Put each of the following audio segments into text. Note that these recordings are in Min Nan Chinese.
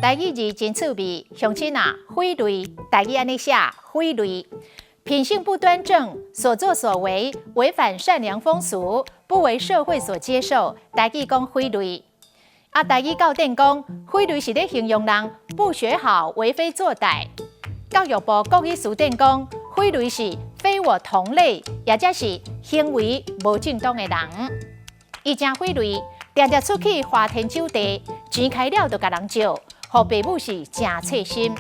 台語字真趣味，鄉親啊，匪類，台語按呢寫，匪類，品性不端正，所作所為違反善良風俗，不為社會所接受，台語講匪類。啊，台語教典講，匪類是咧形容人不學好，為非作歹。教育部國語辭典講，匪類是非我同類，也則是行為無正當的人。伊誠匪類，定定出去花天酒地，錢開了就共人借，予爸母是誠操心。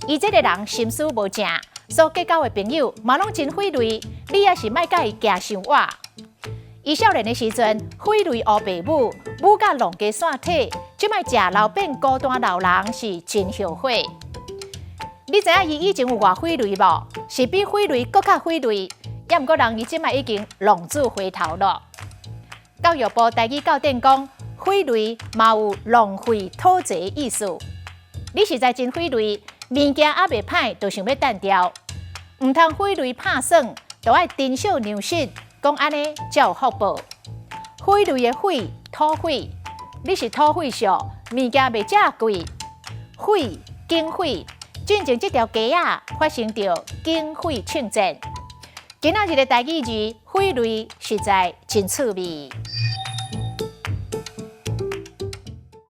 伊這个人心思無正，所結交的朋友嘛攏真匪類，你也是莫佮伊行傷倚。伊少年的時陣，匪類烏爸母，舞甲浪家散體，這擺食老變孤單老人是真後悔。你知影伊以前有偌匪類無？是比匪類閣較匪類，猶毋過人伊這擺已經浪子回頭了。教育部台語教典講，匪類嘛有浪費討債意思。你實在真匪類，物件猶未歹，就想欲擲掉，毋通匪類拍算，都愛珍惜糧食，講按呢才有福報。匪類的匪，土匪，你是土匪俗，物件袂遮貴。匪，警匪，進前這條街仔發生著警匪槍戰。今仔日的台語字，匪類實在真趣味。